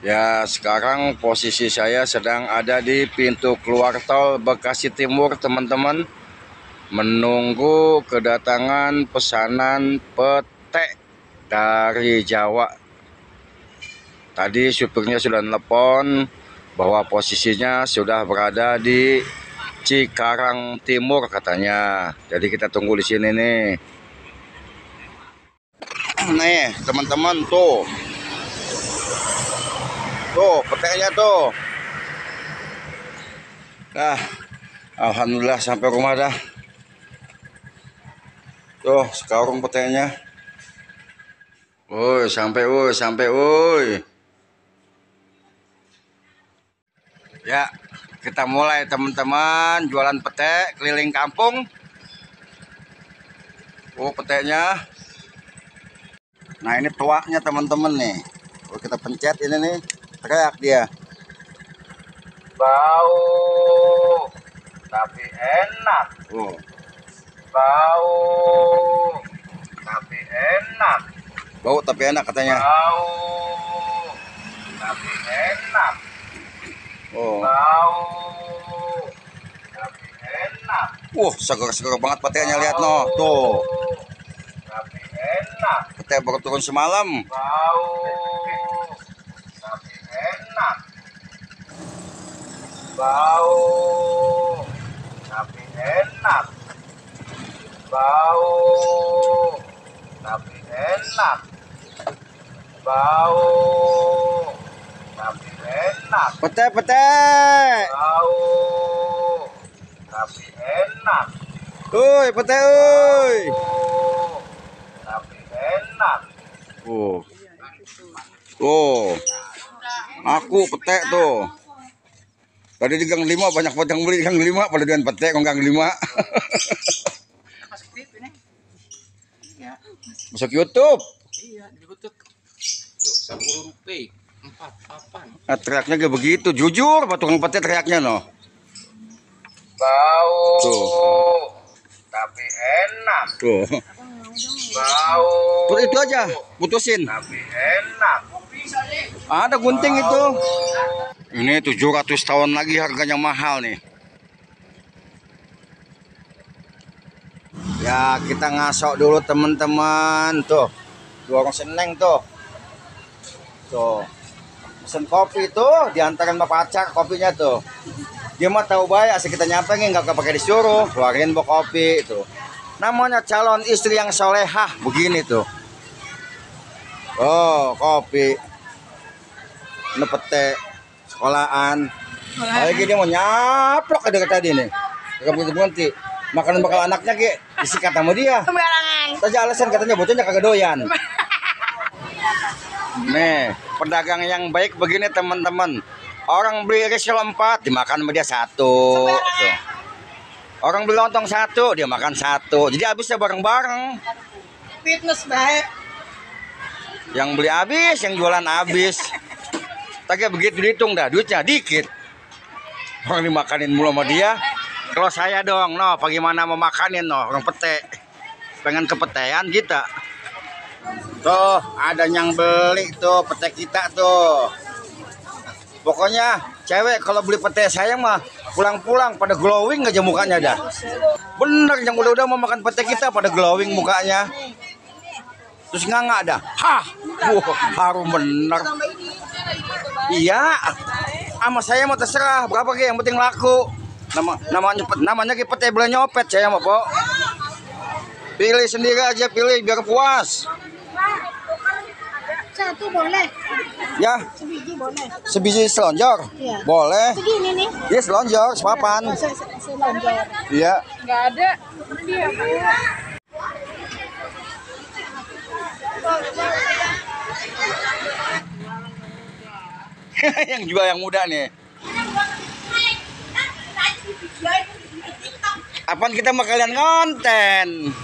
Ya, sekarang posisi saya sedang ada di pintu keluar tol Bekasi Timur, teman-teman. Menunggu kedatangan pesanan pete dari Jawa. Tadi supirnya sudah nelpon bahwa posisinya sudah berada di Cikarang Timur katanya. Jadi kita tunggu di sini nih. Nih, teman-teman tuh. Tuh, petenya tuh. Nah, alhamdulillah sampai rumah dah. Tuh, sekarang petenya. Woi, sampai, woi. Ya, kita mulai teman-teman jualan pete keliling kampung. Oh, petenya. Nah, ini tuaknya teman-teman nih. Kalau kita pencet ini nih, teriak dia. Bau, tapi enak. Oh. Bau, tapi enak. Bau tapi enak katanya. Bau, tapi enak. Oh. Bau, tapi enak. Seger-seger banget petenya, lihat no. Tuh. Tapi enak. Pete baru turun semalam. Bau, tapi enak. Bau, tapi enak. Bau, tapi enak. Bau, tapi enak. Pete. Bau, tapi enak. Uy, pete uy. Tapi enak. Aku pete tuh. Tadi di Gang 5 banyak banget yang beli Gang 5 pada dengan pete kong Gang 5. Masuk YouTube. Iya, di YouTube. 10 rupiah, 4 papan. Nah, teriaknya kayak begitu, jujur tukang pete teriaknya no. Bau. Tuh. Tapi enak. Tuh. Bau. Itu aja, putusin. Tapi enak. Ada gunting itu. Ini 700 tahun lagi harganya mahal nih. Ya, kita ngasok dulu teman-teman. Tuh, di warung Seneng tuh. Tuh. Pesen kopi tuh, diantarin sama pacar kopinya tuh. Dia mah tahu baik, asal kita nyampengin nggak pakai disuruh, keluarin bawa kopi itu. Namanya calon istri yang solehah, begini tuh. Oh, kopi. Ini pete sekolahan. Lagi dia mau nyaplok ada tadi nih. Gak berhenti. Makanan bakal anaknya ki disikat sama dia. Sembarangan. Saja alasan katanya bocahnya kagak doyan. Nih, pedagang yang baik begini teman-teman. Orang beli risol 4 dimakan sama dia 1. Tuh. Orang beli lontong 1 dia makan 1. Jadi habisnya bareng-bareng. Fitness baik. Yang beli habis, yang jualan habis. Tapi begitu dihitung dah, duitnya dikit. Orang dimakanin mulu sama dia. Kalau saya dong, no, bagaimana mau makanin, no, orang pete. Pengen kepetean kita. Tuh, ada yang beli tuh pete kita tuh. Pokoknya cewek kalau beli pete saya mah pulang-pulang pada glowing aja mukanya dah. Bener yang udah mau makan pete kita pada glowing mukanya. Terus nganga dah. Hah, harum bener. Iya, sama saya mau terserah berapa ke yang penting laku. Namanya pete boleh nyopet saya mah, Pok. Pilih sendiri aja, pilih biar puas. Satu boleh. Ya. Sebiji boleh. Sebiji selonjor? Iya. Boleh. Segini nih. Iya, selonjor, sepapan. Selonjor. Iya. Enggak ada. Dia, Bu. Yang jual yang muda nih. Apaan kita mau kalian konten?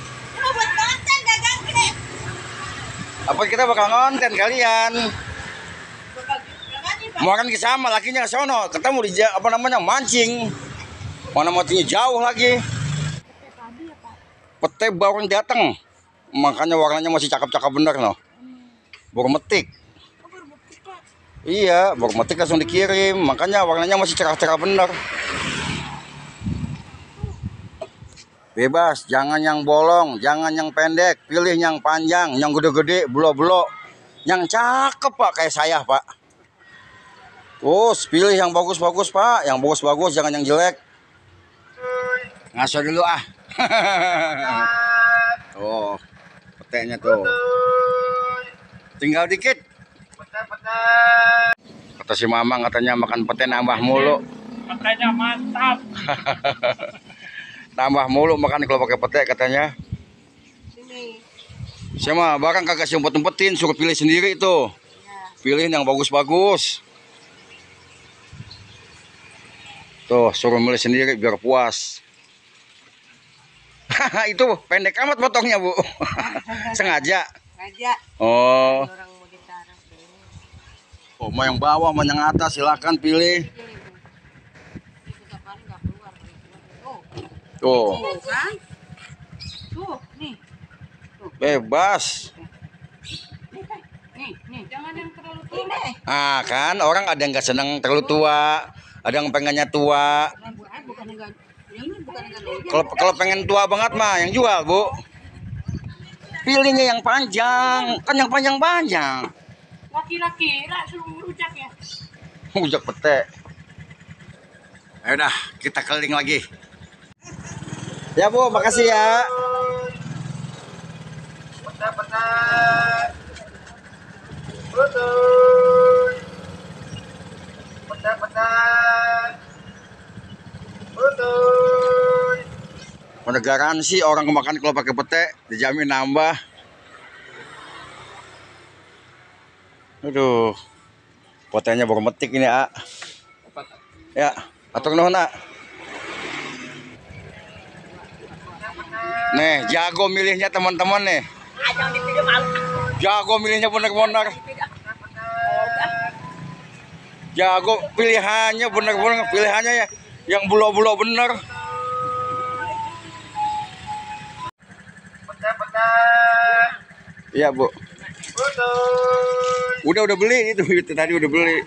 Apa kita bakal konten kalian? Mau kan sama lakinya ke sono, ketemu di apa namanya mancing. Mana motinya jauh lagi. Pete baru datang. Makanya warnanya masih cakep-cakep bener no. Baru metik. Iya, baru metik langsung dikirim. Makanya warnanya masih cerah-cerah bener. Bebas, jangan yang bolong, jangan yang pendek, pilih yang panjang, yang gede-gede, bulo-bulo, yang cakep Pak, kayak saya Pak. Terus pilih yang bagus-bagus Pak, yang bagus-bagus, jangan yang jelek. Ngaso dulu ah. Oh, petenya tuh. Tinggal dikit. Kata si Mamang katanya makan pete nambah mulu. Katanya mantap. Nambah mulu makan kalau pakai pete katanya. Sini. Siapa barang kagak sempet-sempetin, suruh pilih sendiri tuh. Pilih yang bagus-bagus. Tuh, suruh milih sendiri biar puas. Itu pendek amat potongnya, Bu. Sengaja. Ngajak. Oh. Orang mau ditaruh. Oh, mau yang bawah, mau yang atas, silakan pilih. Tuh, Tuh kan? Tuh, nih. bebas. Nih. Jangan yang terlalu tua. Ini. Ah, kan orang ada yang nggak seneng terlalu tua, ada yang pengennya tua. Bukan enggak. Ini bukan enggak. Kalau pengen tua banget mah yang jual, Bu. Pilihnya yang panjang, kan yang panjang-panjang. Laki-laki, suruh rujak ya. Ujak pete. Ayo dah, kita keliling lagi. Ya Bu, makasih ya. Penegaran sih orang kemakan kalau pakai pete dijamin nambah. Aduh, potenya baru metik ini, A. Ya, atur nuhun, A. Nih, jago milihnya teman-teman nih. Jago milihnya bener-bener. Jago pilihannya bener-bener, pilihannya ya yang bulo-bulo bener. Iya, Bu. Udah beli itu tadi udah beli.